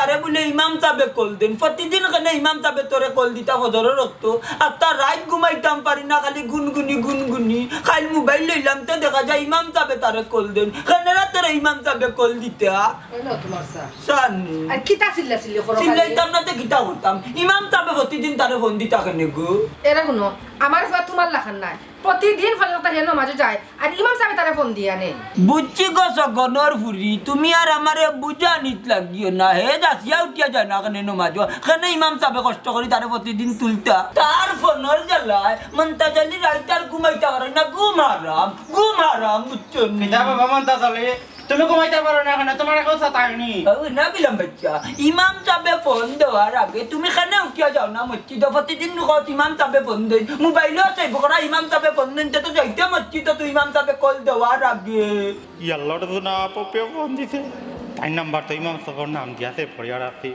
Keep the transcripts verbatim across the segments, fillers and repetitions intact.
আরে বুলে ইমাম সাবে কল দেইন, প্রতিদিন কেনে ইমাম সাবে তোরে কল দিতা ফজরর অক্ত? আর তার রাইত ঘুমাইতাম পারি না, খালি গুনগুনি গুনগুনি। কাইল মোবাইল লইলাম, তে দেখা যায় ইমাম সাবে তারে কল দেইন। কেনে রাত্রে ইমাম সাবে কল দিতা? অইলো তোমার চা। চা নি। আর কিতা চিল্লা চিল্লি করো খালি? চিল্লাইতাম না তে কিতা করতাম? ইমাম সাবে প্রতিদিন তারে ফোন দিতা কেনে গো? এরে হুনো, আমার ফুয়া তোমার লাখান নায়। প্রতিদিন ফজর অক্ত হে নমাজো যায়, আর ইমাম সাবে তারে ফোন দিয়া নেইন। বুঝছি গো সগনর ফুরি, তুমি আর আমারে বুঝানিত লাগিও না। হে যাচিয়া উঠিয়া যায় না কেনে নমাজো? কেনে ইমাম সাবে কষ্ট করি তারে প্রতিদিন তুলতা? তার ফোনর জ্বালায় মন্তাজ আলী রাইত আর ঘুমাইতা পারইন না। ঘুম হারাম, ঘুম হারাম, বুঝছো নি? কিতা বাবা মন্তাজ আলী, তুমি ঘুমাইতা পারো না কেনে? তোমার এখন সাতায়নি। ও না গেলাম বাচ্চা, ইমাম সাবে ফোন দেওয়ার আগে তুমি কেনে উঠিয়া যাও না মসজিদো? প্রতিদিন কও ইমাম সাবে ফোন দেইন, মোবাইলো আছে বকরা ইমাম সাবে ফোন দেইন, তে তো যাইতে মসজিদো তো ইমাম সাবে কল দেওয়ার আগে। ইয়াল্লার তো না পপে ফোন দিছে। তাই নাম্বার তো ইমাম সাবর নাম দিয়া সেভ করিয়া রাখছি।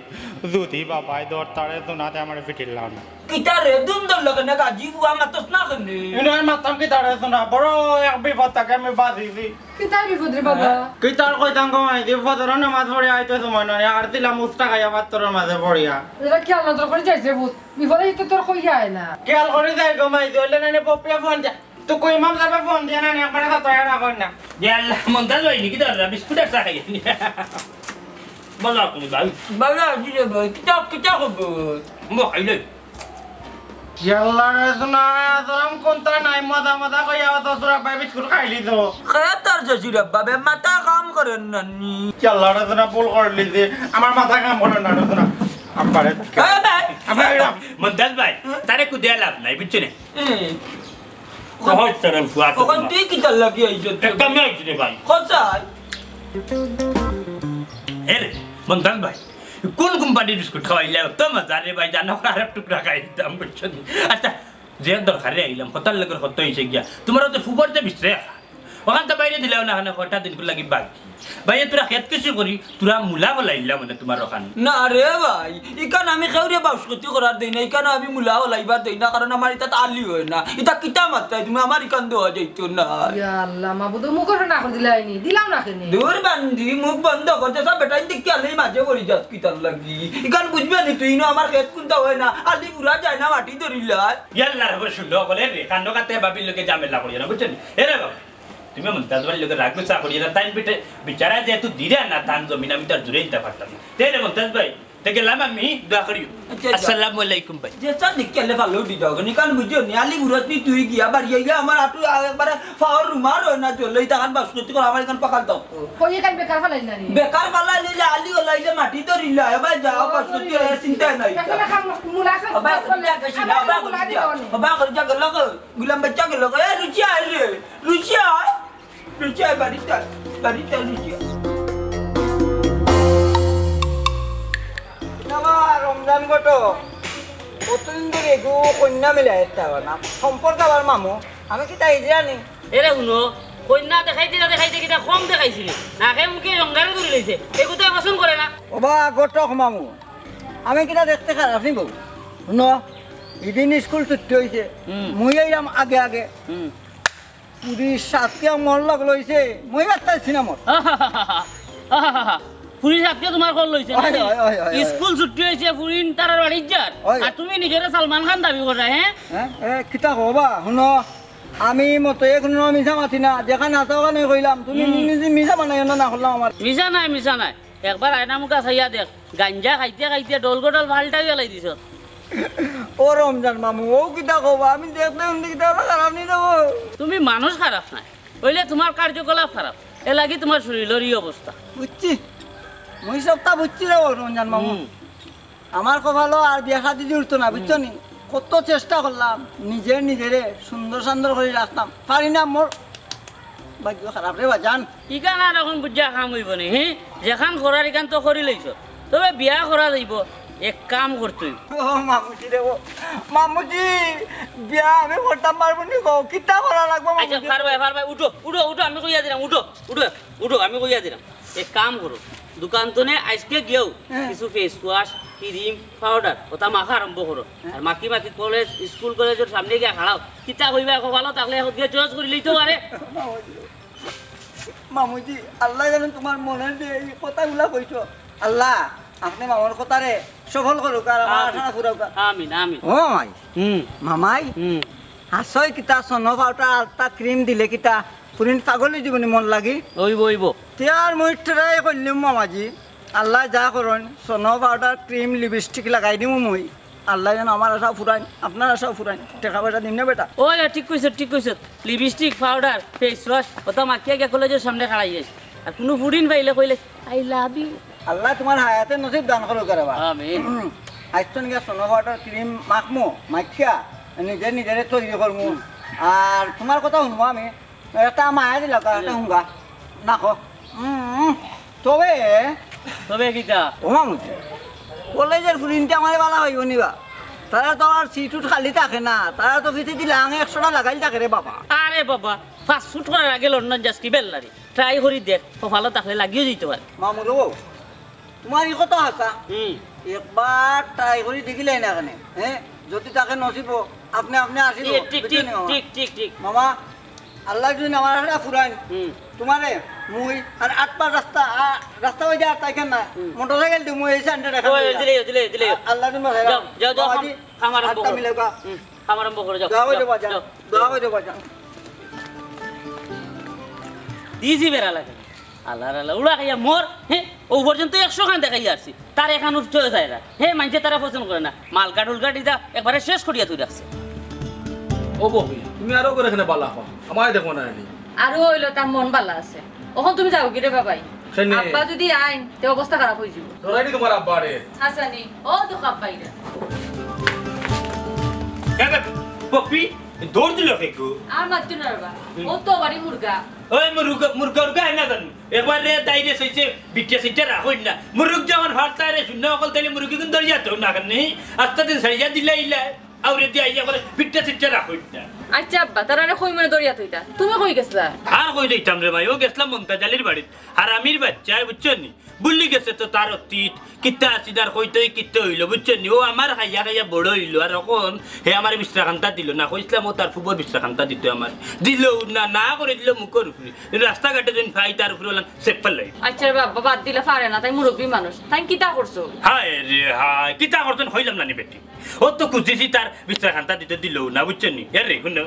যদি বাবায় ধরতারে তো না তে আমারে পিটিলাও না। কিতা রে, দুম দল লাগে না গাজি বুয়া মাতস না কেনে? ইনো আর মাতাম কিতা রে সোনা, বড় এক বিপদ থাকি আমি বাঁচিছি। কিতার বিপদ রে বাবা? কিতার কইতাম গো মাই, বিপদর নামাজ পড়ি আইতে সময় নাই, আর দিলাম উস্তা খাইয়া পাত্তরর মাঝে পড়িয়া। এরা কি আল্লাহ তোর করে যাইছে ভূত? বিপদে তো তোর কইয়া আয় না। খেয়াল করি যাই গো মাই, জলে নানে পপিয়া ফোন দিয়া। তো কই ইমাম সাবে ফোন দিয়া নানে একবারে তা তৈরি রাখো না। ইয়া আল্লাহ, মন্তাজ ভাই, নি কিতা বিস্কুট আর চা খাইনি। মজা করি ভাই। বাবা, কি রে ভাই? কিতা, কিতা খবর? মো খাইলে। ইয়াল্লা রে সোনা, আজরাম কোনটা নাই, মজা মজা কইয়া অত সুরা ভাই বিস্কুট খাইলি তো। খে তার জসির আব্বা বে, মাথা কাম করের না নি। ইয়াল্লা রে সোনা, ভুল করলি যে, আমার মাথা কাম করের না রে সোনা। আব্বারে। এ ভাই। আমার এরম। মন্তাজ ভাই, তারে কুদিয়া লাভ নাই, বুঝছো নি? এ। সহজ সরল ফুয়া তো কখন তোমার। তুই কিতার লাগি আইছস? একটা মেয়ে আইছি রে ভাই। কোথায়? এ রে, মন্তাজ ভাই, কোন কোম্পানির বিস্কুট খাওয়াইলে? অত মজা রে ভাই, জানো আর এক টুকরা খাই দিতাম, বুঝছো নি? আচ্ছা, যে দরকারে আইলাম, কথার লগর কত হইছে গিয়া। তোমার ওতে ফুবর যে বিস্রে খা। ওখান তো বাইরে দিলাও না, ওখানে কয়টা দিন লাগি বাকি। ভাই, তোরা খেত কিছু করি, তোরা মূলা ফলাইলা মানে তোমার ওখান। না রে ভাই, ইখান আমি কেউরে বাউস ক্ষতি করার দেই না, ইখান আমি মূলা ফলাইবার দেই না, কারণ আমার ইতাত আলি হয় না। ইতা কিতা মাতরায় তুমি, আমার ইখান দেওয়া যাইতো না। ইয়া আল্লাহ, মাবুদ, মুখর না করে দিলাইনি, দিলাও না কেনে? দূর বান্দি, মুখ বন্ধ করতে সব বেটাইন দেখি আলি মাঝে পড়ি যাস কিতার লাগি। ইখান বুঝবে নি তুই, ইনো আমার খেত কুনটা হয় না, আলি পুরা যায় না, মাটি ধরিলায়। ইয়াল্লা রে, শুনো, বলে রে, কান্ড কাতে ভাবির লগে ঝামেলা করিও না, বুঝছো নি? এ রে বাবা, তুমি মন্তাজ ভাইর লগে রাগ গুসা করিও না, তাইন বিটে-, বিচারা যেহেতু দিরা না, তান জমিন আমি তো আর জুড়ে দিতে পারতাম না। তে রে মন্তাজ ভাই, তে গেলাম আমি, দোয়া করিও। আচ্ছা, আচ্ছা। আসসালামু আলাইকুম ভাই। যে চাঁদ দেখি আলে ভালো উঠি যাও, কারণ বুঝিও নি, আলি বুড়াত নি তুই গিয়া বাড়ি আইয়া আমার আটু একবারে ফাওর রুমার হয় না, চলে, এই তাহান বাস করতে করে আমার এখান পাকাল দাও। কই এখান বেকার ফালাই না নি? বেকার ফালাই লইলে আলি ওলাইলে মাটি ধরিলে, এবার যাও, বাস করতে চিন্তায় নাই। এখন এখন মুলাকাত আবার করলে, যা গেছি না, আবার আবার মুলা যা। দিও নি। আবার যা গেল গো। গুলাম বাচ্চা গেল, এ, রুচি আয় রে, রুচি আয়, রুচি আয়, বাড়িতে আয়, বাড়িতে আয়, রুচি আয়। বাবা, রমজান ঘটক, কতদিন ধরে এগু কন্যা মিলে একটা না, সম্পর্ক আবার মামু, আমি কি তাই জানি? এরে হুনো, কন্যা দেখাইতে না দেখাইতে কিতা কম দেখাইছিলি? নাকে মুখে জঙ্গারে ধরে লইছে, এগু তো পছন্দ করে না। ওবা, ঘটক মামু, আমি কিতা দেখতে খারাপ নি বউ? হুনো, ইদিন স্কুল ছুটি হইছে, হুম। মুই আইলাম আগে আগে। হুম। পুরি সাতকে মন লগ লইছে, মুই বার্তা দিছি না মোর। পুরি সাতকে তোমার কল লইছে অয়, নাকি? অয়, অয়, অয়, অয়। স্কুল ছুটি হইছে, পুরি তারার বাড়িত যার। অয়। আর তুমি নিজরে সালমান খান দাবি করো, হ্যাঁ? হ্যাঁ? এ, কিতা কবা? হুনো, আমি মতো এক নুনো মিছা মাতি না, যেখান আছে ওখানে কইলাম, তুমি হুম। নিজে মিছা বানাইও না, না করলাম আমার। মিছা নাই, মিছা নাই। একবার আয়না মুখা চাইয়া দেখ, গাঞ্জা খাইতে খাইতে ডল গডল ফাল্টাই ফেলাই দিছ। ও রমজান মামু, ও কিতা কবা? আমি দেখতে হুনতে কিতা ওরা খারাপ নি দেবো। তুমি মানুষ খারাপ নাই, অইলে তোমার কার্যকলাপ খারাপ, এর লাগি তোমার শরীরের এই অবস্থা। বুঝছি, মুই সবটা বুঝছি রে ও রমজান মামু। হুম। আমার কপালো আর বিয়া শাদি জুড়তো না, বুঝছো নি? কত চেষ্টা করলাম, নিজে নিজেরে সুন্দর সান্দর করে রাখতাম, পারি না, মোর ভাগ্য খারাপ রে বাজান। ইখান আর এখন বুঝা কাম হইব নি, হি? যেখান করার ইখান তো করি লইছ, তবে বিয়া করা যাইব, এক কাম করতে হইব। ও মামুজি রে, ও মামুজি, বিয়া আমি করতাম পারবো নি গো, কিতা করা লাগবো আচ্ছা, মামুজি? পারবায়, পারবায়, উঠো, উঠো, উঠো, আমি কইয়া দিলাম, উঠো, উঠো, উঠো, আমি কইয়া দিলাম। এক কাম করো, দোকান তনে আজকে গিয়াও হ্যাঁ। কিছু ফেস ওয়াশ, ক্রিম, পাউডার, ওটা মাখা আরম্ভ করো। হ্যাঁ। আর মাখি মাখি কলেজ, স্কুল কলেজের সামনে গিয়া খাড়াও। কিতা কইবা, এখন ভালো থাকলে এখন গিয়া চয়েস করি লইতে পারে। মামুজি, আল্লাহ জানে তোমার মনের যে এই কথাগুলা কইছো। আল্লাহ, আপনে মামার কথারে সফল করুক আর আমার আশা পুরাউক। আমিন, আমিন। ও মাই, হুম। মামাই, হুম। হাসই কিতা, সোনো পাউডার আলতা ক্রিম দিলে কিতা ফুরিন পাগল অই যিবো নি মন লাগি? অইবো, অইবো। তে আর মুই ট্রাই করলিমু মামাজি, আল্লায় যা করইন, সোনো পাউডার ক্রিম লিপস্টিক লাগাই দিমু মুই। আল্লায় যেন আমার আশা পুরাইন, আপনার আশাও পুরাইন। টেকা পয়সা দিমু না বেটা? ওই, ওই, ঠিক কইছো, ঠিক কইছো। লিপস্টিক, পাউডার, ফেস ওয়াশ, ওটা মাখিয়া গিয়া কলেজর সামনে খাড়াই যাইস। আর কুনু ফুরিন পাইলে কইলে, "I love you।" আল্লায় তুমার হায়াতে নসিব দান করুক রে বা। আমিন। আইজ তো নিয়া সোনো পাউডার ক্রিম মাখমু, মাখিয়া নিজে নিজেরে তৈরি করমু। আর তুমার কথা হুনমু আমি, একটা মায়া দিলাও, একটা হুঙ্গা। না কো। উম, তবে তবে কিতা? ও মামুজি, কলেজর ফুরিন্তে আমারে বালা অইবো নি বা? তারা তো আর সিট উট খালি থাকে না, তারা তো ফিতে দিলে আঙে একশোটা লাগাইল থাকে রে বাবা। আরে বাবা, ফাস্ট ফুড করার আগে লন্ডন যাস কি বেল নারি? ট্রাই করি দেখ, কপালো থাকলে লাগিও দিতে পারে। মামু গো, তুমার ই কথা হাছা। হুম। একবার ট্রাই করি দেখিলাই না কেনে, হ্যাঁ? যদি থাকে নসিব, আপনে আপনে আসিল, এ, ঠিক, বুঝছো ঠিক, নি মামা? ঠিক, ঠিক, ঠিক। মামা, আল্লায় যদি আমার আশা পুরাইন, হুম। তুমারে, মুই, আর আট পাঁচ রাস্তা, আ, রাস্তা অই যায় আর তাইখান না। হুম। মোটরসাইকেল দি মুই এই সাইডে দেখা ওই, দিলাম। দিলে, দিলে, দিলে। আ-, আল্লায় তুমি যাও, যাও, যাও, মামাজি, খাম-, খাম আরম্ভ হাতটা করো। মিলাও গা। হুম, খাম আরম্ভ করো, যাও, দোয়া করো যাও, বাজান, যাও। দোয়া করো বাজান। দিছি বেড়া লাগে। আল্লাহ, আল্লাহ, উড়া খাইয়া মর, হ্যাঁ? ও পর্যন্ত একশো খান দেখাইয়া আসছি। তার এখান উঠতেও চায় না। হে, মানষে তারা পছন্দ করে না। মালগাট উলগাট ইটা একবারে শেষ করিয়া তুই রাখছে। ও ববি, তুমি আরো করে এখানে বালা পাও। আমায় দেখো না নি। আরো অইলো তার মন বালা আছে। অখন তুমি যাও গি রে বাবাই। কেনে? আব্বা যদি আইন, তে অবস্থা খারাপ অই যিবো। ধরাই নি তুমার আব্বারে। হাছানি, ও তো আব্বাই রে। কেনে? পপি, দৌড় দিল কে গো? আর মাতিও না রে বা। হুম। ও তো বাড়ি মুরগা। ওই মুরগা, মুরগা উরগা হয় না জানো? একবার রে দাইরে সইছে, বিট্টা সিট্টা রাখইন না। মুরুগ যখন ফাড়তায় রে, শূন্য অকল তাইলে মুরগি গুন দরিয়া তো না কেনে? আস্তা দিন সারিয়া দিলা ইলা, আউরে দিয়া ইয়া করে বিট্টা সিট্টা রাখইন না। আচ্ছা আব্বা, তারারে কই মনে দরিয়া থইতা? তুমি কই গেছলা? আর কই দিতাম রে ভাই, ও গেছলাম মমতাজ আলীর বাড়িত। হারামির বাচ্চায়, বুঝছো নি? ভুলি গেছে তো তার অতীত, কিতা আছিল আর কইতই কিতা অইলো, বুঝছো নি? ও আমার খাইয়া খাইয়া বড় অইলো, আর অখন হে আমার বিছরাখান্তা দিলো না, কইছলাম ও তার ফুবর বিছরাখান্তা দিতো আমার, দিলো না, না করি দিলো মুখর উপরে। রাস্তাঘাটে যদি পাই তার উপরে অলান সেপ্পার লাই। আচ্ছা রে বাবা, বাদ দিলে পারে না, তাই মুরব্বি মানুষ, তাই কিতা করছো? হায় রে হায়, কিতা করছইন কইলাম না নি বেটি? ও তো খুঁজছি তার বিছরাখান্তা দিতো, দিলো না, বুঝছো নি? এ রে, হুনো,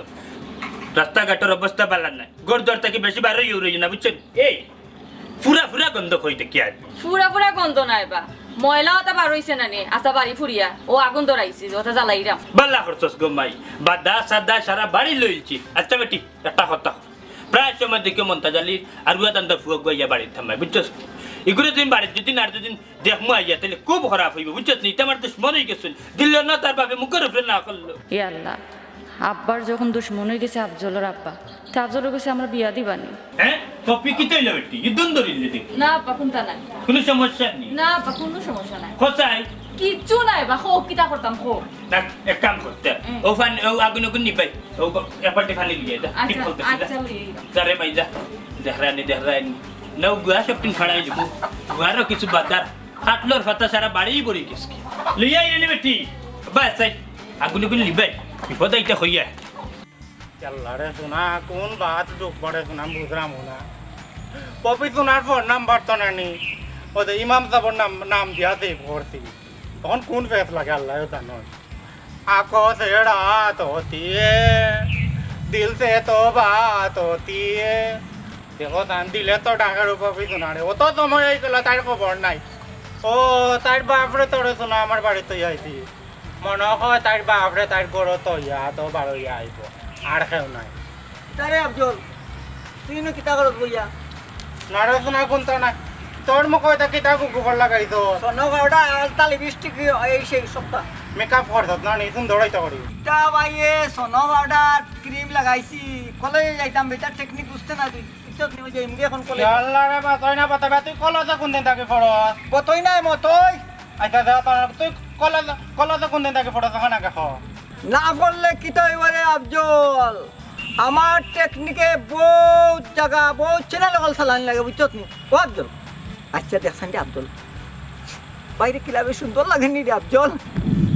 রাস্তাঘাটর অবস্থা বালা নাই, ঘর দুয়ার থাকি বেশি বার অইও রইও না, বুঝছো নি? এই, ফুরা ফুরা গন্ধ কই দেখি আর। ফুরা ফুরা গন্ধ নায় বা, ময়লা ওটা বার অইছে না নি, আস্তা বাড়ি ফুরিয়া, ও আগুন ধরাইছে, ওটা জ্বালাইরাম। বালা করছস গো মাই, বাদা সাদা সারা বাড়ি লইলছি। আচ্ছা বেটি, একটা কথা, প্রায় সময় দেখি মমতাজ আলীর আর উয়া দান্দা ফুয়া গুয়া ইয়া বাড়িত থামায়, বুঝছস? ইগুরে দিন বাড়িত যদি না আর দুদিন দেখমু আইয়া, তাইলে খুব খারাপ অইবো, বুঝছস নি? ইতা আমার দুশমন অই গেছইন, দিল না তার বাপে মুখর উপরে না করলো। ইয়া আল্লাহ, আব্বার যখন দুশমন অই গেছে আফজলর আব্বা, তে আফজলর গেছে আমরা বিয়া দিবানি? হ্যাঁ? পপি কিতা অইলো বেটি? ইদুন ধরিলে দেখি। না আব্বা, কুনতা নাই। কুনু সমস্যা নি? না আব্বা, কুনু সমস্যা নাই। খোঁচাই? কিচ্ছু নাই বা, খো, কিতা করতাম, খো। দেখ, এক কাম করতে। হুম। ও পানি, ও আগুন আগুন নিবাই। ও ব-, এক বালতি পানি লিয়ে যা। আচ্ছা, ঠিক বলতে, আচ্ছা, যা। লই আইবা। যা রে মাই, যা। দেখরানি, দেখরানি। নাও গুয়া সব টিন ফাড়াই দিব। গুয়ারও কিছু বাদার। কাটলর পাতা সারা বাড়ি ভরি গেছে। লইয়া আইলে নি বেটি। বাস, আই। আগুন আগুন নিবাই। বিপদ আইতা হইয়া। আল্লাহ রে সোনা, কোন বাত দুখ পড়ে সোনা, বুঝরাম না। পপি সোনার ফোন নাম্বার তো নানি। ও যে ইমাম সাবর নাম, নাম দিয়া সেভ করছি। তখন কোন ফেস লাগে আল্লাহ জানো। आंखों से रात होती है, दिल से तो बात होती है। দেখো তান দিলে তো ডাকের উপর পিছু নাড়ে। অত সময় অই গেল, তার খবর নাই। ও, তার বাপরে তোরে সোনা আমার বাড়িত আইছি। মনে হয় তার বাপরে তার ঘরো তো ইয়া তো বারো ইয়া আইব। আর কেউ নাই। তারে আফজল, তুই ইনো কিতা করস বইয়া? না রে সোনা, কুনতা না। তোর মুখো ইতা কিতা গু-, গোবর লাগাইছস? সোনো পাউডার, আলতা, লিপস্টিক, এই সেই সবতা। মেকআপ করছস না নি, সুন্দর অইতা করি। তা ভাইয়ে, সোনো পাউডার, ক্রিম লাগাইছি। কলেজে যাইতাম, বেটার টেকনিক বুঝতে না তুই। ইজ্জত নিয়ে যাই, মুখে এখন কলেজ। আল্লাহ রে, বাতই না বাতাবে, তুই কলেজে কোন দিন থাকি পড়স? বতই নাই, মতই। আচ্ছা, যা, তোর, তুই কলেজ, কলেজে কোন দিন থাকি পড়স, ওখানে কে খ? না পড়লে কিতা অইবো রে আফজল? আমার টেকনিকে বউত জাগা, বউত চ্যানেল অকল চালানি লাগে, বুঝছত নি? ও আফজল, আচ্ছা দেখছনি রে আফজল, বাইরে কিলা বেশ সুন্দর লাগে নি রে আফজল?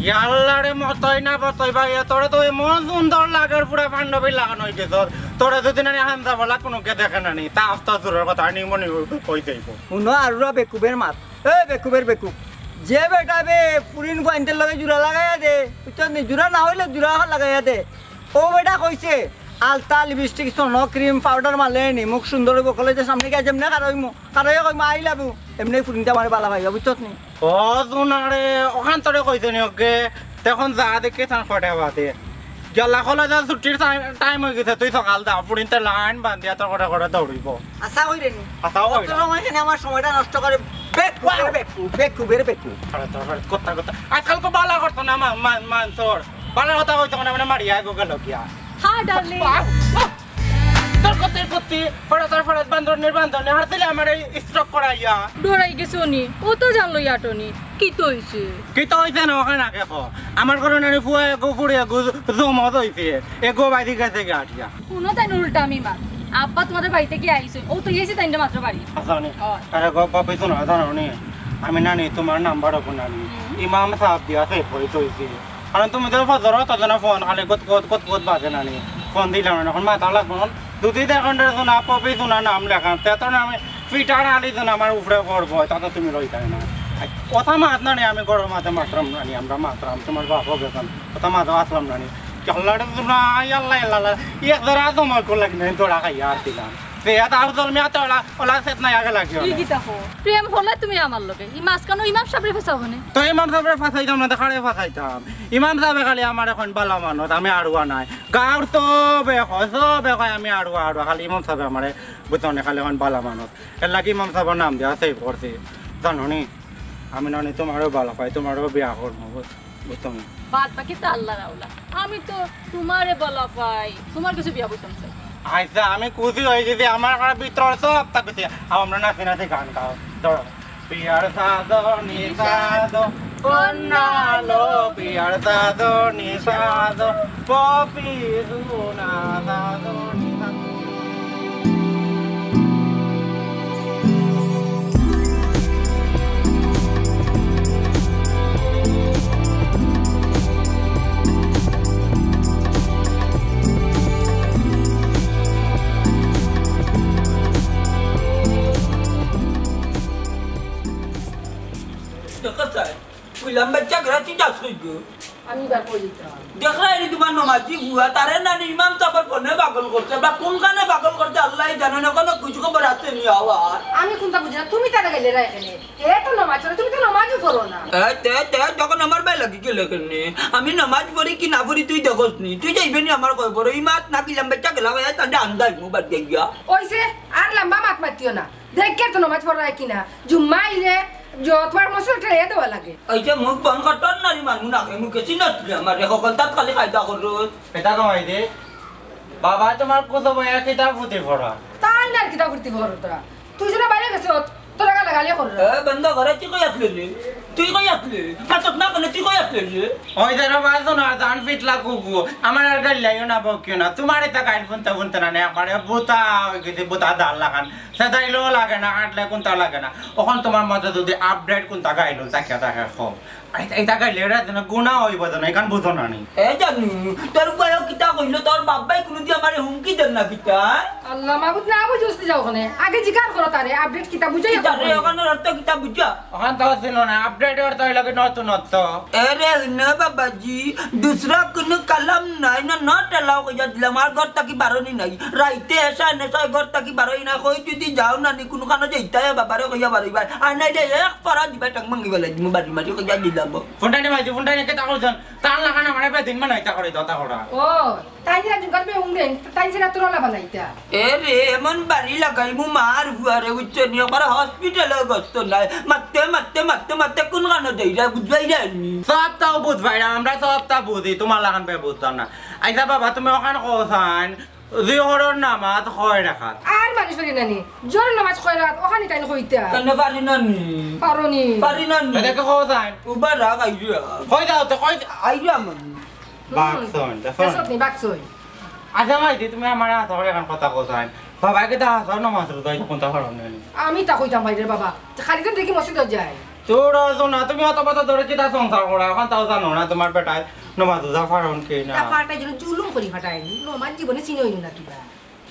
ইয়াল্লা রে মতই না বতই ভাই, তোরে তো এমন সুন্দর লাগের পুরা পাঞ্জাবি লাগান অই গেছস। তোরে যদি না নি হামজা বলা কুনুকে দেখে না নি, তা আফতা জোরের কথা নি মনে অই যাইব। হুনো আরুরা বেকুবের মাত, এ বেকুবের বেকুব। যে বেটা বে পুরিন গুয়াইন্তের লগে জুড়া লাগাইয়া দে, বুঝছস নি? জুড়া না অইলে জুড়া লাগাইয়া দে। ও বেটা কইছে, আলতা, লিপস্টিক, স্নো, ক্রিম, পাউডার মারলে নি মুখ সুন্দর অইবো। কলেজর সামনে গিয়া যেমনে খাড়া অইমু, খাড়া অইয়া কইমু, "I love you।" এমনে পুরিন্তে আমারে বালা পাইবা, বুঝছস নি? ও সোনা রে, অখান তোরে কইছে নি ওকে? তে অখন যা দেখি তান ফটা বাদে। গেলা কলেজর ছুটির টাইম, টাইম অই গেছে, তুই সকাল যা, পুরিন্তে লাইন বান্ধিয়া তোর করে করে দৌড়িবো। আশা করি নি। আশাও করি অত না। সময় এখানে আমার সময়টা নষ্ট করে বেকুবের বেকু, বেকুবের বেকু। আরে তোর করে কথা কথা। আজকাল কো বালা করতো না মা-, মা-, মানসর। বালা কথা কইতো না, মানে মারিয়া গো গেল গিয়া। হ্যাঁ, ডার্লিং। বাহ, বাহ। তোর কথার প্রতি, ফরাতার ফরাত, বান্দরনির বান্দরনি, হারছিলে আমার এই স্ট্রোক করাইয়া। ডরাই গেছো নি? ও তো জানলো ইয়াটনি। কিতা অইছে? কিতা অইছে না, অখান আগে ক। আমার ঘরো নানি ফুয়া এগু ফুড়ি এগু জমজ অইছে। এগু বাইরে গেছে গিয়া আটিয়া। হুনো তাইন উল্টা আমি মাত। আব্বা তোমাদের বাড়িত গিয়া আইছে। ও তো গেছে তাইন মাত্র বাড়ি। আচ্ছা, নি। ও। আরে গো, বাপে তো না জানো নি। আমি নানি তোমার নাম্বার ওপর নানি। হুম। ইমাম সাহেব দিয়া সেভ করি থইছি। কারণ তুমি তো ফজর হতো না ফোন, খালি কত কত কত কত বাজে নানি। ফোন দিলাম না, অখন মাথা লাগবো না। যদি দেখুন রে সোনা, পপি সোনা নাম লেখান, তে তো না আমি ফিটার আলি সোনা আমার উপরে পড়বো, তা তো তুমি রইতাই না। আই, কথা মাত নানি, আমি গরম মাতে মাতরাম নানি, আমরা মাতরাম, তোমার বাপ হবে এখন। কথা মাতে আসলাম নানি। আল্লাহ রে সোনা, আই আল্লাহ, আল্লাহ, আল্লাহ। এক ধরা তো মকল লাগি নাই, ধরা খাইয়া আর দিলাম। সে এত আর জন্মে এত ওলা, ওলা সেট নাই আগে লাগিও কি না। কিতা কও? প্রেম হলে তুমি আমার লগে। ই মাঝখানো ইমাম সাহেবরে ফেসাও কেনে? তো ইমাম সাহেবরে ফাঁসাইতাম না, তো কারে ফাঁসাইতাম? ইমাম সাহেবে খালি আমার এখন বালা মানুষ, আমি আড়ুয়া নাই। গাঁওর সবে কয়, সবে কয় আমি আড়ুয়া, আড়ুয়া। খালি ইমাম সাহেবে আমারে বুঝছো নি, খালি এখন বালা মানুষ। এর লাগি ইমাম সাহেবর নাম দিয়া সেভ করছি। জানো নি? আমি নানি তোমারও বালা পাই, তোমারও বিয়া করবো, বুঝ-, বুঝছো নি? বাদ বাকি তো আল্লাহর আওলা। আমি তো তোমারে বালা পাই, তোমার কিছু বিয়া করতাম চাই। আচ্ছা, আমি খুশি হয়ে গেছি, আমার ঘরে ভিতরে সব থাকছে। আর আমরা নাচি নাচি গান গাও, ধরো। বিয়ার সাজনি সাজো, কন্যা লো, বিয়ার সাজনি সাজো, পপি সোনা সাজনি সাজো। দেখা যায়, কইলাম, "বাচ্চা, গ্রাতি যাস কই গো?" আমি বার করে দিতাম। দেখরা, এই তোমার নমাজি বুয়া, তারে নানি ইমাম সাহেবর ফোনে পাগল করছে, বা কোনখানে পাগল করছে, আল্লাহ জানে না, কোনো কিছু খবর আছে নি আবার। আমি কোনটা বুঝি না, তুমি তারা গেলে রা এখানে। এ তো নমাজ পড়ে, তুমি তো নমাজও পড়ো না। এ, তে, তে, তখন আমার ভাই লাগি গেলে কেনে? আমি নমাজ পড়ি কি না পড়ি তুই দেখোস নি? তুই যাইবে নি আমার কবর, এই মাত না কিলাম বাচ্চা গেলাম, এ, তাহলে আন্দাজ মুবাদ গিয়া। ওই যে, আর লম্বা মাত মাতিও না। দেখে তো নমাজ পড়ায় কিনা। জুম্মা আইলে জ-, তোমার মসজিদ ঠেলে দেওয়া লাগে। এই যে মুখ বন্ধ কর, তোর নারী মানু না, মুখে চিনত তুলে আমার, দেখো, কলতাত খালি কায়দা করো। এটা কমাই দে। বাবা, তোমার কত বয়া কিতাব ফুটি পড়া? তাই না কিতাব ফুটি পড়া তোরা। তুই যেন বাইরে গেছে, তোরা গালাগালি করো। এ, বন্ধ করে, তুই কই আসলে রে? তুই কই আসলে? নাটক না করলে তুই কই আসলে রে? ওই যে রে ভাই, শোনো, আর জান ফিটলা কুকু। আমার আর গাইল লাইও না, বকিও না। তোমার এটা গাইল শুনতে শুনতে না, নে, একবারে বুতা হয়ে গেছে, বুতা দাল লাগান। সেদাইলেও লাগে না, কাটলে কোনটা লাগে না। এখন তোমার মাঝে যদি আপডেট কোনটা গাইল থাকে, থাকে কম। এই, এই টাকা লেরা দেন, গুণা হইব দেন, এখান বুঝো না নি। এ জানু, তোর বয়স কিতা কইলো, তোর বাবাই কোনোদিন আমারে হুমকি দেন না কিতা? আল্লাহ মাবুদ, না বুঝে উঠতে যাও ওখানে। আগে জিকার করো তারে, আপডেট কিতা বুঝাই কিতা রে, ওখানে। ওখানে অর্থ কিতা বুঝা? ওখান তো ছিল না, আপডেট অর্থ হইল কি নতুনত্ব। এ রে, না বাবাজি, দুসরা কোনো কালাম নাই, না নট এলাও কইয়া দিলাম, আর ঘর থাকি বারোনি নাই। রাইতে এসা নেশায় ঘর থাকি বারোই না, কই যদি যাও না নি, কোনো কানো যাইতায় বাবারে কইয়া বারোই ভাই। আর নাই রে, এক পারা দিবা টাং ভাঙি বেলাই দিমু, বাড়ি মারি কইয়া দিলাম। ফোনটা নিয়ে মাইছি, ফোনটা নিয়ে কেতা করছেন? তার লাগান আমার এবার দিন মানে এটা করে দাও, তা করা। ও, তাই না, জুগার পে উংরেন, তাই সেটা তোর ওলা বানাইতা। এ রে, এমন বাড়ি লাগাইমু মার ফুয়ারে, বুঝছো নি? আমার হসপিটালে গস্ত নাই। মারতে, মারতে, মারতে, মারতে কোন কানো যাই রে, বুঝবাই রে নি। সব তাও বুঝবাই রে, আমরা সব তা বুঝি, তোমার লাগান পে বুঝতাম না। আইসা বাবা, তুমি ওখান কোথায়? জোহরর নামাজ কয় রাকাত? আর মানুষ পারি না নি। জোহরর নামাজ কয় রাকাত, ওখানে তাই কইতা। কেন পারি না নি? পারো নি? পারি না নি? এটা কে কও যায়? উবা রাগ আইরা। কই যাও তো, কই যা-, আইরা মানে। হুম। বাকসন, দেখো। দেখো নি, বাকসন। আচ্ছা, মাইতি, তুমি আমার হাতে করে এখন কথা কও যায়। বাবা, কি তা হাজার নামাজ রোজা, এটা কোনটা পারো না নি? আমি তা কইতাম ভাই রে বাবা। খালি তো দেখি মসজিদে যায়। তোর অত না, তুমি অত কথা ধরে কিতা সংসার করা? এখন তাও জানো না তোমার বেটায় নমাজ রোজা পারন কি না? তা ফাটাই জন্য জুলুম করি ফাটাই। নমাজ জীবনে চিনি হইল না কিবা।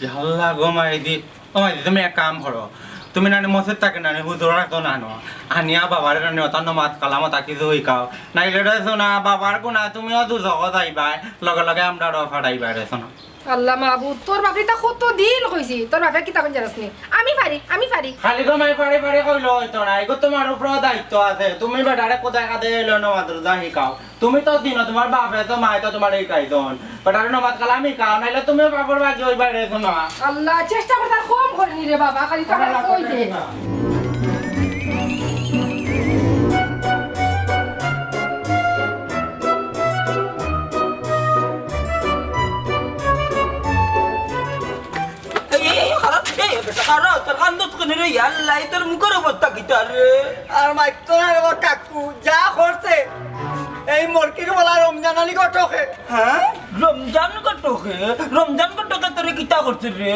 ইয়াল্লা গো মাইদি, ও মাইদি, তুমি এক কাম করো, তুমি নানি মসজিদ থাকি নানি হুজুর রাখতো না নো। আনিয়া বাবারে নানি ওটা নমাজ কালাম ওটা কিছু হিকাও। নাইলে রে সোনা, বাবার গুনা তুমিও দুজখো যাইবায়, লগে লগে আমরারেও ফাটাইবায় রে সোনা। আল্লাহ মাবুদ, তোর বাপরে তা কত দিন কইছি, তোর বাপে কিতা কইন জানাস নি? আমি পারি, আমি পারি। খালি তো মাই পারি পারি কইলে অইতো না, এগু তুমার উপরেও দায়িত্ব আছে। তুমি বেটারে কোথায় কাঁদে এলো নমাজ রোজা হিকাও। তুমি তো দিনো তুমার বাপে তো মায়ে তো তুমারে হিকাইছইন। বেটারে নমাজ কালাম হিকাও, নাইলে তুমিও বাপর বাকি অইবায় রে সোনা। আল্লাহ, চেষ্টা করতাম কম করিনি রে বাবা, খালি তো আমার কই দে। এই, এই, এই, খারাপ, এই, বেটা, খারাপ, তোর কান্দস কেনে রে? ইয়াল্লা, এই তোর মুখর অবস্থা কিতা রে? আর মাইতো না রে বা কাকু, যা করছে, এই মরকির বলা রমজান আলী ঘটকে। হ্যাঁ? রমজান ঘটকে? রমজান ঘটকে তোরে কিতা করছে রে?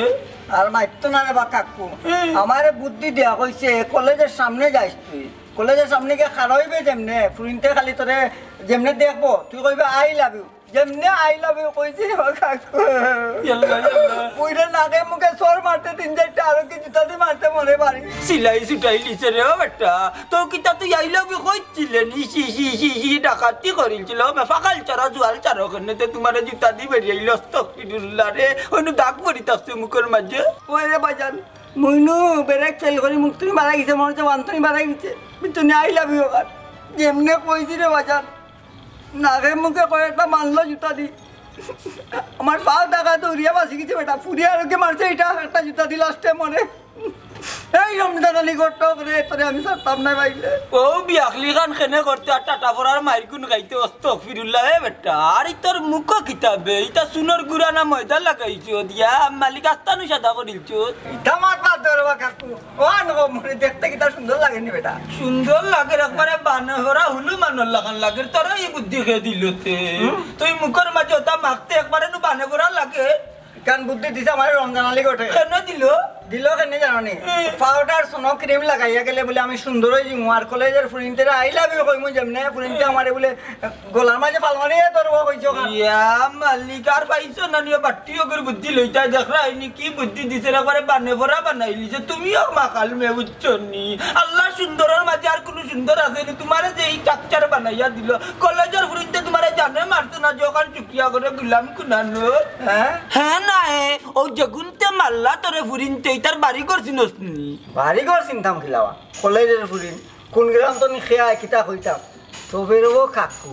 আর মাইতো না রে বা কাকু, হুম। আমারে বুদ্ধি দিয়া কইছে, "কলেজর সামনে যাইস তুই, কলেজর সামনে গিয়া খাড়া অইবে যেমনে, ফুরিন্তে খালি তোরে যেমনে দেখবো, তুই কইবে, 'I love you।'" যেমনে "I love you" কইছি, ও কাকু। ইয়াল্লা, ইয়াল্লা। বুইড়া নাকে মুখে সর মারতে তিন চাইরটা আরো কি জুতা দি মারতে মনে পারি। সিলাই ছুটাইলিছে রে ও বেটা। তো কিতা তুই "I love you" কইছিলে নি? ছি, ছি, ছি, ছি, ডাকাতি করিলছিল। মে ফাকাল চারা, জুয়াল চারা, ওখানে তো তুমারে জুতা দি বেরিয়াইল, আস্তাগফিরুল্লাহ রে। অনো দাগ পড়ি থাকছে মুখর মাঝে। ওই রে বাজান, মুইনু ব্রেক ফেল করি মুখ তুই মারা গেছে, মনে হচ্ছে ওয়ান তুই মারা গেছে। পিছনে "I love you" ওখান। যেমনে কইছি রে বাজান, নাকে মুখে কয়েকটা মারলো জুতা দি। আমার পাও টাকা দৌড়িয়া বাঁচি গেছে বেটা। ফুরিয়া আরোগ্যে মারছে এটা একটা জুতা দি লাস্টে মরে। এই রমজান আলী ঘটক রে, তোরে আমি ছাড়তাম না বাইলে। ও বিয়াখলি খান খেনে করতে আর টাটা পড়ার মাইর গুন খাইতে, আস্তাগফিরুল্লাহ এ বেটা। আর ই তোর মুখো কিতাবে, ইটা চুনর গুড়া না ময়দা লাগাইছো দিয়া, মালিক আস্তানু সাদা করিলছো। ইটা মাত বাদ দে রে বা কাকু। ও আনো, মনে দেখতে কিতা সুন্দর লাগে নি বেটা? সুন্দর লাগের, একবারে বানে ভরা হুলু মানর লাখান লাগের। তোরে ই বুদ্ধি কে দিল তে? হুম? তুই মুখর মাঝে ওটা মাখতে একবারে নু বানে ভরা লাগে। কান বুদ্ধি দিছে আমার রমজান আলী ঘটকে। কেনে দিল? দিল কেনে জানো নি? হুম। পাউডার সোনো ক্রিম লাগাইয়া গেলে বলে আমি সুন্দর অই যিমু, আর কলেজর ফুরিন্তেরে "I love you" কইমু যেমনে, ফুরিন্তে আমারে বলে গলার মাঝে ফাল মারিয়া ধরবো কইছো কান। ইয়া মালিক, আর পাইছো না নিয়ে বাট্টি ওগর বুদ্ধি লইতা দেখরা, ইনি কি বুদ্ধি দিছে রে, একবারে বানে ভরা বানাইলিছে। তুমিও মাখাল মে বুঝছো নি? আল্লাহ সুন্দরর মাঝে আর কুনু সুন্দর আছে নি? তুমারে যে ই structure বানাইয়া দিল, কলেজর ফুরিন্তে তুমারে জানে মারছে না, যে ওখান চুকিয়া করে গুলাম কুনানো। হ্যাঁ? হ্যাঁ না এ, ও যেগুনতে মারলা তোরে ফুরিন্তে, ইতার বাড়ি ঘর চিনস নি? বাড়ি ঘর চিনতাম কিলাওয়া? কলেজর ফুরিন, কোন গ্রাম তো নি খেয়া কিতা কইতাম। তবে রে ও কাকু,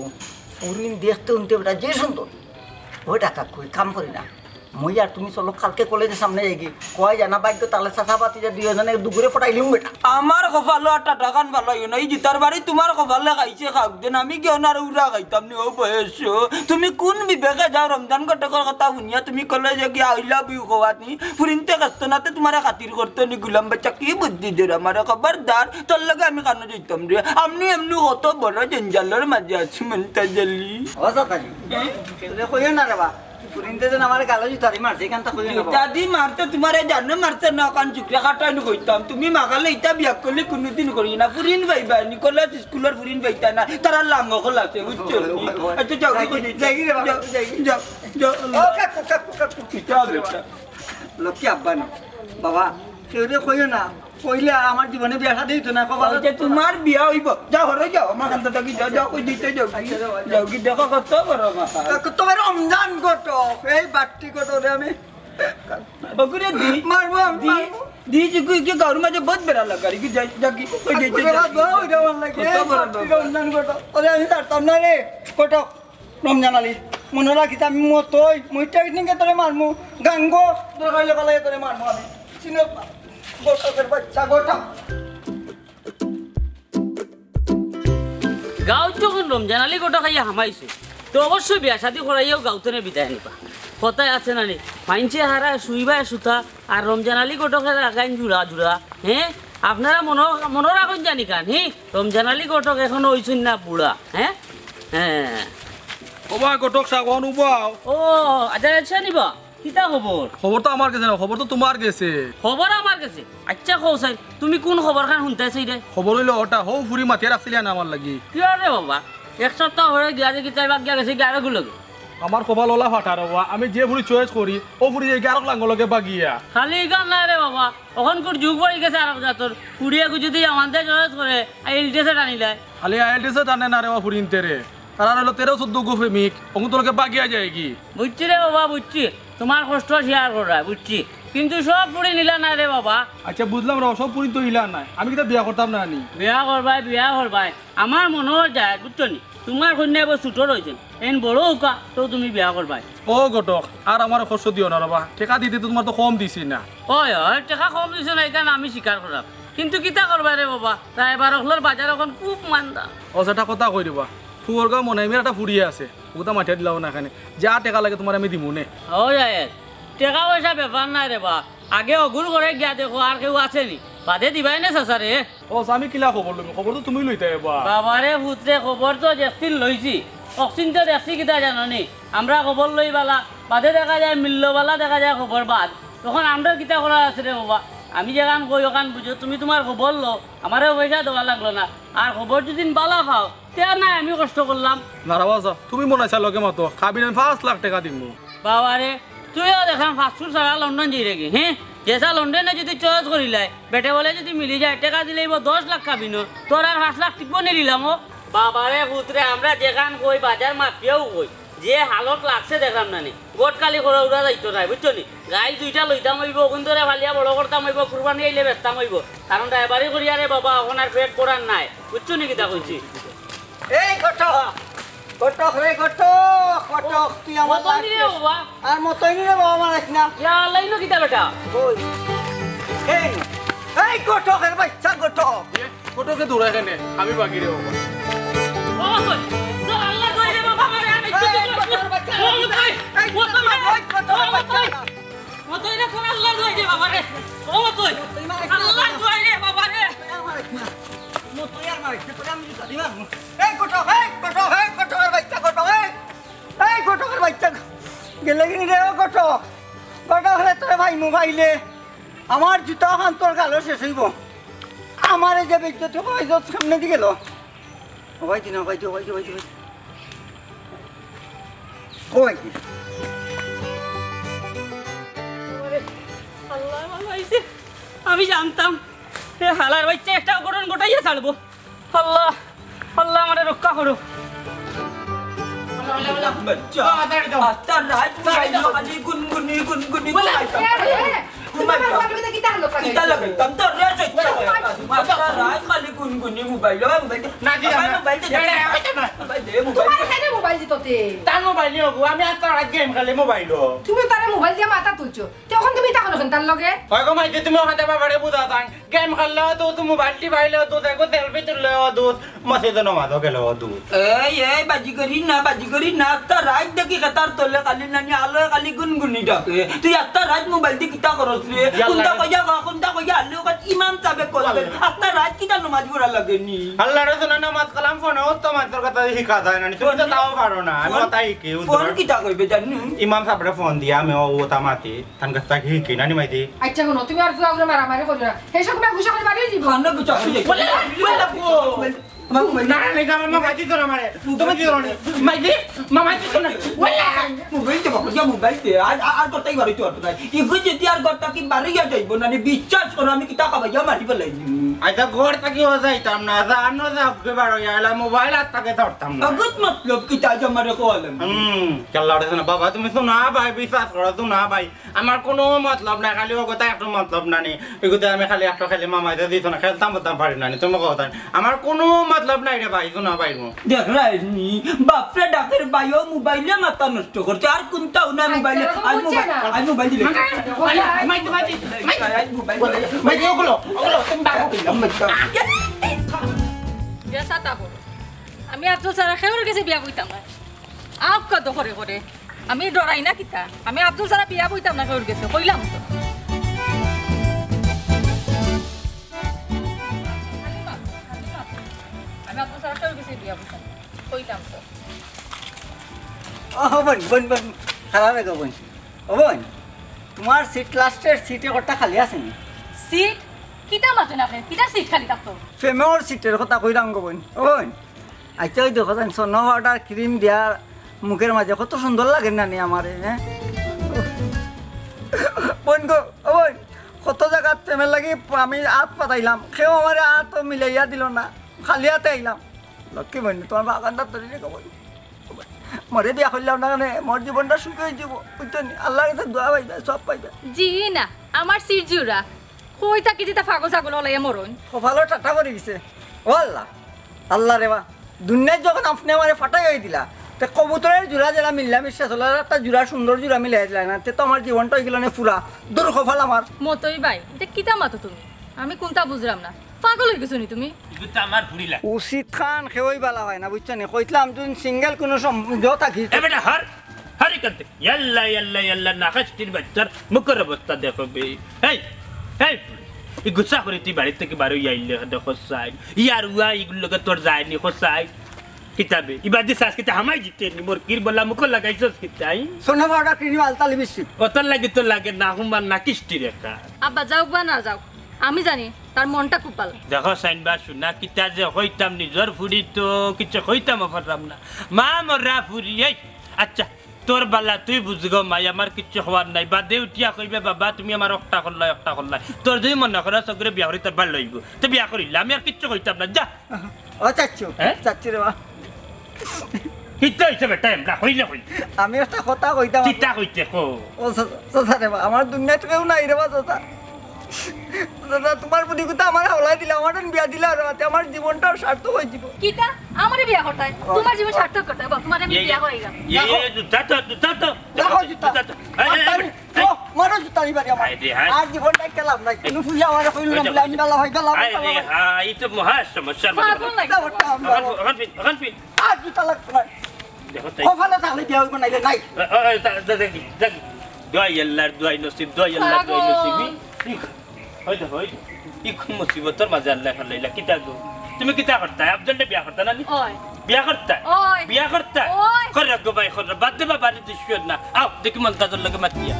ফুরিন দেখতে হুনতে বেটা যে সুন্দর। ওইটা কাকু, এক কাম করি না। মই আর তুমি চলো কালকে কলেজর সামনে যাইগি। কয় জানা ভাগ্য তালে চাচা ভাতিজা দুইজনে দুগুরে ফটাইলিমু বেটা। আমার কপালো আর টাটা খান ভালো অইও না। ই জুতার বাড়ি তুমার কপালে খাইছে খাউক দেন। আমি কেউ না আর উড়া খাইতাম নি ও বয়স। তুমি কোন বিবেকে যাও রমজান ঘটকর কথা হুনিয়া তুমি কলেজে গিয়া "I love you" কওয়াত নি? ফুরিন্তে কাস্ত নাতে তুমারে খাতির করতো নি গুলাম বাচ্চা। কি বুদ্ধি দের আমারে খবরদার। তোর লগে আমি কানো যাইতাম রে। আমনি এমনি কত বড় জঞ্জালর মাঝে আছি মন্তাজ আলী। ও সাতালি, তোরে কইও না রে বা। ফুরিন্তে যেন আমার গালো জুতা দি মারছে, এখান তো কইও না বাবা। জুতা দি মারতে তুমারে জানে মারছে না, কান চুকরে কাটাই নি কইতাম। তুমি মাগালে ইতা বিয়া করলে কুনুদিন করি না। ফুরিন পাইবা নি, কলেজ স্কুলর ফুরিন পাইতা না। তারা লাঙ্গ খোলা আছে, বুঝছো? ওই, ওই, ওই। আচ্ছা, যাও, যাই, যাও, যাই রে বাবা, যাও, যাই। যাও, যাও। ও কাকু, কাকু, কাকু। কিতা বেটা? লক্ষ্মী আব্বা না। বাবা, কেউরে কইও না। কইলে আর আমার জীবনে বিয়া শাদী অইতো না, কপাল। ওই যে তুমার বিয়া অইবো। যাও, হরে যাও, আমার কান্তা থাকি যাও, যাও, কই দিতে যাও। আচ্ছা, যাও, যাও। যাও, কি দেখো কত বড় মাথা। তা কত বড় রমজান ঘটক, এই বাট্টি ঘটক রে আমি। ওগুরে দি, মারবো আমি, দি, মারবো। দি, যে কি, কি গাউর মাঝে বহুত বেড়া লাগা, কি যাই, যাও, কি, কই দিতে কাকুরে যাও। বাদ দাও, ওইটা আমার লাগে। কত বড় বাট্টি বাবা। রমজান ঘটক। ওরে আমি ছাড়তাম না রে, ঘটক। রমজান আলী, মনো রাখিস, আমি মতই, মই টেকনিকে তোরে মারমু, গাঙ্গো, তোর গাইলে গলায় তোরে মারমু আমি। চিনো, ঘটকের বাচ্চা, ঘটক। গাঁও যখন রমজান আলী ঘটক আইয়া হামাইছে, তো অবশ্যই বিয়া শাদী করাইয়াউ গাঁও তনে বিদায় নিবা। কথায় আছে না নি, মাইনষে হারা শুইবায় সুতা, আর রমজান আলী ঘটকে লাগাইন জুড়া জুড়া, হ্যাঁ? আপনারা মনো, মনো রাখইন জানি খান, হ্যাঁ? রমজান আলী ঘটক এখনো অইছইন না বুড়া, হ্যাঁ? হ্যাঁ। ও বা ঘটক সাব, অন উবাও। ও, আচ্ছা, আচ্ছা নিবা। কিতা খবর? খবর তো আমার গেছে না, খবর তো তুমার গেছে। খবর আমার গেছে? আচ্ছা, কও চাই, তুমি কুন খবর খান হুনতায় চাইরায়? খবর অইলো ওটা, হউ ফুরি মাতিয়া রাখছিলা না আমার লাগি। কিয় রে বাবা, এক সপ্তাহ অইগেছে গিয়া দেখি তাই বাদ গিয়া গেছে গিয়া আরো গুলো। আমার কপাল অলা ফাটা রে বাবা, আমি যে ফুড়ি choice করি, অউ ফুড়ি যাইগি আরক লাঙ্গর লগে বাগিয়া। খালি ইখান নায় রে বাবা, অখনকুর যুগ পড়ি গেছে আরক জাতর। ফুড়ি এগু যদি আমানতে choice করে, IELTS এ টানিলায়। খালি IELTS এ টানে না রে বাবা ফুড়িন্তে রে, তারার অইলো তেরো চৌদ্দ গু প্রেমিক, অগুনতর লগে বাগিয়া যায়গি। বুঝছি রে বাবা, বুঝছি, তুমার কষ্ট share কররায়, বুঝছি, কিন্তু সব ফুড়িন ইলা নায় রে বাবা। আইচ্ছা, বুঝলাম রে, সব ফুড়িন তো ইলা নায়, আমি কিতা বিয়া করতাম না নি? বিয়া করবায়, বিয়া করবায়, আমার মনো যায়, বুঝছো নি? তুমার কইন্যা এবার ছুটো রইছে, এইন বড় অউক্কা, তেউ তুমি বিয়া করবায়। ও ঘটক, আর আমারে কষ্ট দিও না রে বা, টেকা দিতে তো তুমার তো কম দিছি না। অয়, অয়, টেকা কম দিছো না, ইখান আমি স্বীকার করলাম, কিন্তু কিতা করবায় রে বাবা, ড্রাইভার অকলর বাজার অখন খুব মান্দা। ও, ইটা কথা কই রে বা, ফুয়ারগাঁও মনাইমর একটা ফুড়ি আছে, অগুতা মাতিয়া দিলাও না কেনে, যা টেকা লাগে তুমারে আমি দিমু নে। অয়, অয়, টেকা পয়সা ব্যাপার নায় রে বা, আগে অগুর ঘরো গিয়া দেখো আর কেউ আছে নি, বাদে দিবায় নে চাচারে। ও, আমি কিলা খবর লইমু? খবর তো তুমি লইতায় বা। বাবারে পুতরে, খবর তো যেকদিন লইছি, অকদিন তো দেখছি কিতা জানো নি, আমরা খবর লই বালা, বাদে দেখা যায় মিললো বালা, দেখা যায় খবর বাদ। তখন আমরার কিতা করার আছে রে বাবা? আমি যেখান কই অখান বুঝো, তুমি তুমার খবর লও, আমারে পয়সা দেওয়া লাগলো না। আর খবর যদি বালা পাও, তে আর নায় আমি কষ্ট করলাম। না রে বা, তুমি মনাইছার লগে মাতো, কাবিন আমি পাঁচ লাখ টেকা দিমু। বাবারে, তুইও দেখলাম পাঁচশো ছাড়া লন্ডন যাইরে গি, হে? যেছা লন্ডনে যদি choice করিলায়, বেটে বলে যদি মিলি যায়, টেকা দিলে অইবো দশ লাখ কাবিনো, তোর আর পাঁচ লাখ টিকবো নি দিলাম ও। বাবারে পুতরে, আমরা যেখান কই বাজার মাফিয়াউ কই, যে হালত লাগছে দেখলাম না নি, গোট খালি করে উড়া যাইতো নায়, বুঝছো নি? গাই দুইটা লইতাম অইবো, অগুনতরে ফালিয়া বড় করতাম অইবো, কুরবানি আইলে বেচতাম অইবো, কারণ ড্রাইভারি করিয়া রে বাবা, অখন আর পেট ভরার নায়, বুঝছো নি কিতা কইছি? এই ঘটক, ঘটক রে ঘটক, ঘটক, তুই আমার মতই নি রে বাবা। আর মতই নি রে বাবা, মারিস না। ইয়া আল্লাহ, ইনো কিতা বেটা? ওই, এই, এই ঘটকের বাইচ্চা ঘটক। এ, ঘটকে দৌড়ায় কেনে? আমি বাগি রে বাবা। বাবা কই? তোর আল্লাহ কই রে বাবা, মারে আমি এই, ঘটকের বাইচ্চা, বাবা কই? এই, বাবা কই? ওই ঘটকের বাইচ্চা। মতই রে, তোর আল্লাহর দোয়াই রে বাবা রে। ও মতই। মতই মারিস না। আল্লাহর দোয়াই রে বাবা রে। মতই আর মারিস না। মতই আর মারিস না। তোরে আমি জুতা দি মারমু। এই ঘটক, এই ঘটক, এই ঘটকের বাইচ্চা ঘটক, এই। এই ঘটকের বাইচ্চা। গেলে গিনি রে ও ঘটক। ঘটক রে তোরে ভাই মোবাইলে। আমার জুতা খান তোর গালো শেষ অইবো। আমার এই যে বেইজ্জতি অইছে সামনে দি গেল। ও ভাই দিন, ও ভাই দিন, ও ভাই দিন, ও ভাই দিন। ও ভাই দিন। আল্লাহ ভালা অইছে। আমি জানতাম, এ হালার বাইচ্চা একটা অঘটন ঘটাইয়া ছাড়বো। আল্লাহ, আল্লাহ, আমারে রক্ষা করো। বাচ্চা, আস্তা রাইত খালি গুনগুনি, গুনগুনি ঘুমাইতাম। এ, এ, তোমার ঘুমাইতাম। বাবার লগে কিতা আনলো? কিতা লাগাইতাম? তোর রে চইচ্ছা। আস্তা রাইত খালি গুনগুনি মোবাইল, মোবাইল দে। না, দিতাম না। মোবাইল দে। এ, এ, এ, না। মোবাইল দে, মোবাইল দে। তোমার কেনে মোবাইল দিত তে? তার মোবাইল নিও গো, আমি আস্তা রাইত গেম খেলি মোবাইলো। তুমি তারে মোবাইল দিয়া মাথা তুলছো, তে অখন তুমি ইতা করো কেনে তার লগে? হয় গো মাইজি, তুমি অখানতে বাবারে বুঝাও চাইন। গেম খেললেও দুধ, মোবাইল টিপাইলেও দুধ, একটু সেলফি তুললেও দুধ, মসজিদো নমাজো গেলেও দুধ। এই, এই, বাজি করি না, বাজি করি না, আস্তা রাইত দেখি খেতার তলে খালি নানি আলোয় খালি গুনগুনি ডাকে। তুই আস্তা রাইত মোবাইল দি কিতা করস রে? ইয়াল্লা কুনটা রে। কইয়া, কুনটা কইয়া আলো কাত ইমাম সাবে কল দেন। ইয়াল্লা। আস্তা রাইত কিতা নমাজ পড়া লাগে নি? আল্লাহ রে, শোনো, নমাজ কালাম ফোনো তো মানষর কথা শিখা যায় না নি। তুমি তো ফোন তাও পারো না। আমি ফোন, কথা শিখি, ফোন বুঝতে কিতা কইবে জানি? ইমাম সাবরে ফোন দিয়া আমি ও, ও তামাতি। তান কাছ থাকি শিখি না নি মাইজি? আচ্ছা, হুনো, তুমি আর ফুয়া ফুয়া মারামারি করিও না। হে সব গুছা করি বাড়ি দিব। খানো গুছা করি। বলে, বলে, বলে। আমার মোবাইল। না, না, না, আমার মা মাইজি তো না মারে। তুমি দিও না। মাইজি, মা মাইজি তো না। বলে। মোবাইল দে, বাবা, যা মোবাইল দে। আর, আর, আর কথাই বাড়ি তো আর নাই। ইগু যদি আর ঘর থাকি বাড়ি যা যাইব না, নি বিশ্বাস করো, আমি কিতা খাবাইয়া মারি ফেলাই দিমু। আচ্ছা, ঘর থাকি ও যাইতাম না। জানো যা, আজকে বারো আইলা, মোবাইল আর তাকে ধরতাম না। অগুত মতলব কিতা যে আমারে কওয়ালেন? হুম, কেল্লা উঠেছে না। বাবা, তুমি শোনা ভাই, বিশ্বাস করো, শোনা ভাই। আমার কোনো মতলব নাই, খালি ও কথা একটু মতলব না নি। এগুতে আমি খালি একটা খালি মামাইতে দিত না, খেলতাম বলতাম পারি না নি, তুমি কথা। আমার কোনো মতলব নাই রে ভাই, শোনা ভাই মো। দেখ রাইনি, বাপরে ডাকের ভাইও মোবাইলে মাথা নষ্ট করছে, আর কোনটাও না মোবাইলে। আচ্ছা, আজ বুঝছে মোবাইল, না। আজ মোবাইল দিলে। মামা, মামা, মামা, মামা। আজ মোবাইল দিলে। মামা, ওগুলো, ওগুলো, তুমি বাবা কইলাম, মামা। বেসা তা বলো। আমি আব্দুল সারা খেউর গেছে বিয়া বইতাম না। আপ কত করে করে। আমি ডরাই না কিতা? আমি আব্দুল সারা বিয়া বইতাম না কেউর গেছে, কইলাম তো। আমি আব্দুল সারা কেউর গেছে বিয়া বইতাম না, কইলাম তো। ও বোন, বোন, বোন, খারাপ হয়ে গো বোন। ও বোন, তোমার সিট লাস্টের সিটে কটা খালি আছে নি? সিট? কিতা মাতে না কে? কিতা সিট খালি থাকতো? প্রেমর সিটের কথা কইলাম গো বোন। ও বোন, আচ্ছা, ওই দেখো, জান, সোনা পাউডার ক্রিম দিয়া মুখের মাঝে কত সুন্দর লাগে নানি আমারে, হ্যাঁ? বোন গো, ও বোন, কত জাগাত প্রেমের লাগি আমি আত পাতাইলাম, কেউ আমারে আত মিলাইয়া দিল না, খালি আতে আইলাম। লক্ষ্মী বোন, তোমার বাগানটা ধরে রেখো বোন। মরে বিয়া করলাম না কেনে, মোর জীবনটা সুখী অইযিবো, বুঝছো নি? আল্লাহর কাছে দোয়া পাইবা, সব পাইবা। জি না, আমার সির জুড়া। কই থাকি যেতা পাগল ছাগল অলাইয়া মরইন। কপালো টাটা পড়ি গেছে। ও আল্লাহ, আল্লাহ রে বা, দুনিয়াত যখন আপনে আমারে ফাটাই অই দিলা, তে কবুতরের জুড়া যেরা মিললা মিশা চলার একটা জুড়া, সুন্দর জুড়া মিলাই দিলা না, তে তো আমার জীবনটা অইগেলো নে পুরা। দূর কপাল আমার। মতই ভাই, ইতা কিতা মাতো তুমি? আমি কুনতা বুঝরাম না। পাগল অই গেছো নি তুমি? ইগু তো আমার ফুড়ি লাগে। উচিত খান কেউই বালা হয় না, বুঝছো নি? কইতলাম যদি সিঙ্গেল কোনো সম-, জ থাকি। এ বেটা, হর, হর ইকান্তে। ইয়াল্লা, ইয়াল্লা, ইয়াল্লা, নাকাশটির বাচ্চার মুখর অবস্থা দেখো বে। এই, এই, ই গুসা করি তুই বাড়ি থাকি বারইয়া আইলে দেখো চাই। ইয়ার উয়া ইগুর লগে তোর যায়নি কো চাই। কিতাবে, ইবাদি শ্বাস কিতা হামাই জিতে নি, মোর কির বলা মুখ লাগাইছস কিতাই? সোনা পাউডার, ক্রিম, আলতা, লিপস্টিক। অতর লাগি তো লাগে না, হুমান না কিস্তি রেখা। আব্বা, যাউক বা না যাউক, আমি জানি তার মনটা খুব ভালা। দেখো, সাইনবা, শুনা কিতা যে কইতাম, নিজর ফুড়ি তো কিচ্ছু কইতাম পারলাম না। মা মরা ফুড়ি, এই, আচ্ছা, তোর বালা তুই বুঝ গো মাই, আমার কিচ্ছু কওয়ার নাই। বাদে উঠিয়া কইবে, "বাবা, তুমি আমার অকটা করলায়, অকটা করলায়।" তোর যদি মনে করো সগরে বিয়া করি, তোর ভালা অইবো। তো বিয়া করিলে আমি আর কিচ্ছু কইতাম না, যা। ও চাচ্চু, হ্যাঁ? চাচ্চু রে বা। কিতা অইছে বেটা, এমরা কইলে কই? আমি একটা কথা কইতাম। কিতা কইতে কো? ও চা-, চাচা রে বা, আমার দুনিয়াত কেউ নাই রে বা, চাচা। চাচা, তোমার বুদ্ধি কথা আমার হাওলাই দিলা, আমার বিয়া দিলা আর রাতে আমার জীবনটা সার্থক অইযিবো। কিতা? আমারে বিয়া করতায়? ও। তোমার জীবন সার্থক করতায়? বাবা, তোমারে আমি এই, বিয়া করাইলাম। এই, এই, জুতা তো, জুতা তো। রাখো জুতা। জুতা তো। এই, এই, এই, এই। ও, মারো জুতা নিবারি আমার। আরে, হায়। আর জীবনটা খেলাম নাই। কোনো ফুলে আমার কইল না, ওই যে, বলে আমি বালা ভাই, বালা ভাই, আরে, বালা ভাই। হায়, এই তো মহা সমস্যার মধ্যে পাগল পড়ে। নাকি? ওটা, ওটা, ওটা। ওখান, ওখান ফিন, ওখান ফিন। আর জুতা লাগতো না। দেখো তাই। কপালো থাকলে বিয়া অইবো, নাইলে নাই। ও, ও, ও, তা-, তা-, দেখি, দেখি। দোয়াই আল্লাহর, দোয়াই নসিব, দোয়াই আল্লাহর, দোয়াই পাগল। নসিব। ই, ই, ওই দেখো, ওই। ই কোন মুসিবতর মাঝে আল্লাহ ফালাইলা, কিতা গো? তুমি কিতা করতায়? আফজলরে বিয়া করতায় না নি? ওই। বিয়া করতায়? ওই। বিয়া করতায়? ওই। করো গো ভাই, করো। বাদ দে বাবা, রে দুশমন না। আও, দেখি মন্তাজর লগে মাতিয়া।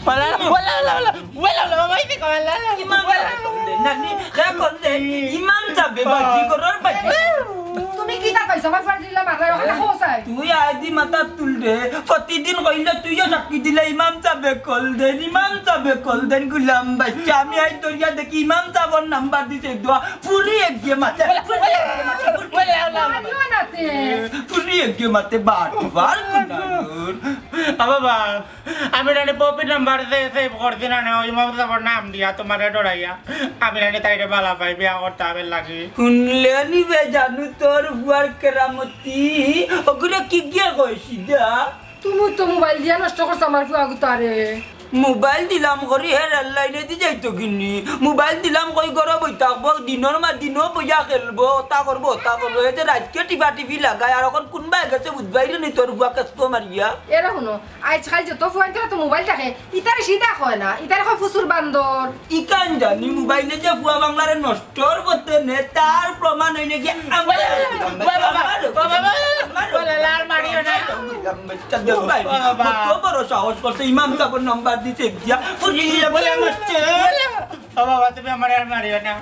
OLA, OLA, OLA, OLA, OLA, OLA, OLA, OLA, OLA. ইমাম সাবে কল দে, নানি, যা কল দে। ইমাম সাবে বাজি করর বাজি। তুমি কিতা পাইছো? আমার ফাজিলা মারলা, ওখানে খোঁচায়। তুই আইদি মাথা তুল রে। প্রতিদিন কইলে তুইও সাক্ষী দিলে, ইমাম সাবে কল দেন, ইমাম সাবে কল দেন, গুলাম বাচ্চা। আমি আই দরিয়া দেখি ইমাম সাবর নাম্বার দিছে দোয়া। ফুরি এক গিয়ে মাতে। OLA, OLA, OLA, OLA, OLA, OLA. Mario না তে। ফুরি এক গিয়ে মাতে বাট, বার কোনার। আ বাবা, আমি নানি পপির নাম্বার সে-, সেভ করছি না, না, ওই ইমাম সাবর নাম দিয়া তোমারে ডরাইয়া। আমি নানি তাইরে বালা পাই, বিয়া করতাম এর লাগি। হুনলে নি বে জানু তোর ফুয়ার কেরামতি, ওগুরে কি গিয়া কইছি দা? তুমি তো মোবাইল দিয়া নষ্ট করছো আমার ফুয়া গুতারে। মোবাইল দিলাম করি হে রেল লাইনে দি যাইতো কিনি। মোবাইল দিলাম কই ঘরো বই থাকবো, দিনর মা দিনও বইয়া খেলবো, ওতা করবো, ওতা করবো। এ যে রাইতকে টিপা টিপি লাগায়, আর অখন কুনবায় গেছে বুঝবায় নি তোর ফুয়া কেস্ত মারিয়া। এরা হুনো, আইজকাইল যত ফুয়াইন্তর তো মোবাইল থাকে, ইতারে সিধা কয় না, ইতারে কয় ফুসুর বান্দর। ইখান জানি মোবাইলে যে ফুয়া বাংলারে নষ্টর পথে নে, তার প্রমাণ অইলে গিয়া আমার বাবা, বাবা, বাবা, বাবা, বাবা, বাবা, আর মারিও না। মোবাইল, বাবা। কত বড় সাহস করছে, ইমাম সাবর নাম্বার দিছে, দিয়া, ফুরিয়ে বলে মারছে। ও বাবা, তুমি আমারে আর মারিও না।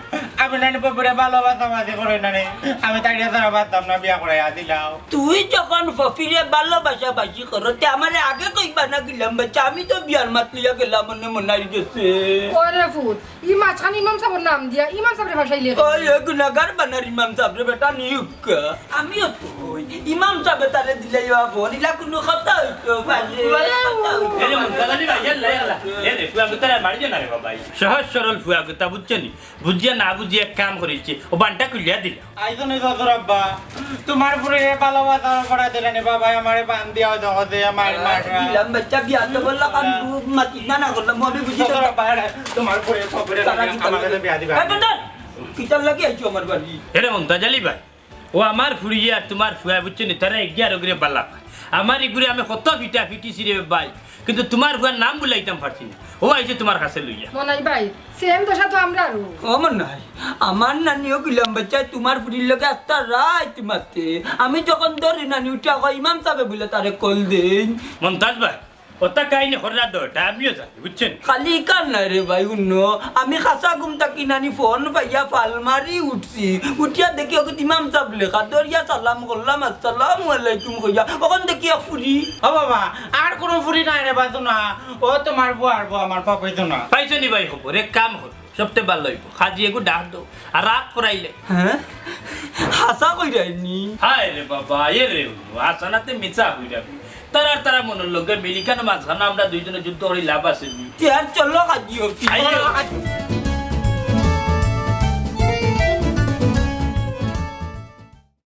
আমি নানি পপিরে ভালোবাসা বাজি করি না রে। আমি তাইরে ছাড়া পারতাম না, বিয়া করাইয়া দিলাও। তুই যখন পপিরে ভালোবাসা বাজি করো, তে আমারে আগে কইবা না গুলাম বাচ্চা, আমি তো বিয়ার মাত লইয়া গেলাম, মনে মনাই গেছে। ওরে ফুত, ই মাঝখানে ইমাম সাবর নাম দিয়া, ইমাম সাবরে ভাসাইলে। ওই, ওই গুনাগার বানার ইমাম সাবরে বেটা নিউক্কা। আমিও তো কই, ইমাম সাবে তারে দিলে ইয়া ফোন, ইলা কুনু কথা অইতো পারে? এরে মন্তাজ আলী ভাই, ইয়াল্লা, ইয়াল্লা। এরে, ফুয়া গুতারে মারিও না রে বাবা। সহজ সরল ফুয়া গুতা, বুঝছো নি? বুঝিয়া না বুঝিয়া এক কাম করিছে, ও বানটা খুলিয়া দিল। আইজো নি শ্বশুর আব্বা, তোমার ফুরিরে ভালোবাসা করা দিলে নি বাবা, আমারে বান দিয়া দেখো যে আমার মারা। দিলাম বাচ্চা বিয়া তো বললাম, আমি মাতি না, না করলাম, আমি বুঝি তো। শ্বশুর আব্বা, এরে, তোমার ফুরিরে সবরে তারা কি আমার কাছে বিয়া দিবা। এই বেটা, কিতার লাগি আইছো আমার বাড়ি? এরে মন্তাজ আলী ভাই, ও আমার ফুরিয়ে আর তোমার ফুয়া, বুঝছো নি? তারা এগিয়ে আর ওগুরে বালা পায়। আমার এগুরে আমি কত ফিটা ফিটিছি রে ভাই, কিন্তু তোমার ফুয়ার নাম ভুলাইতাম পারছি না। ও আইছে তোমার কাছে লইয়া। মনাই ভাই, সেম দশা তো আমরারও। ও মনাই, আমার নানিও গুলাম বাচ্চায় তোমার ফুরির লগে আস্তা রাইত মাতে। আমি যখন ধরি নানি উঠা কয়, ইমাম সাবে বুলে তারে কল দেইন। মন্তাজ ভাই, ওটা কাহিনী হররা দরটা, আমিও জানি, বুঝছেন? খালি ইখান নায় রে ভাই, হুনো, আমি খাসা ঘুম থাকি নানি ফোন পাইয়া ফাল মারি উঠছি। উঠিয়া দেখি ওকে ইমাম সাব লেখা, দরিয়া সালাম করলাম, আসসালামু আলাইকুম কইয়া, ওখান দেখি এক ফুরি। ও বাবা, আর কোনো ফুরি নাই রে বাজু না। ও তোমার বুয়ার বউ, আমার বাপই তো না। পাইছো নি ভাই খবর? এক কাম কর, সবতে ভালো হইব। খাজি এগু ডাক দাও, আর রাগ করাইলে। হ্যাঁ, হাসা কইরাইনি। হায় রে বাবা, এ রে, হাসানাতে মিছা কইরা। তারার তারা মনের লগে মিলিকানো মাঝখানে আমরা দুইজনে যুদ্ধ করি লাভ আছে নি। তে আর চলো খাজি অফিস। আইও।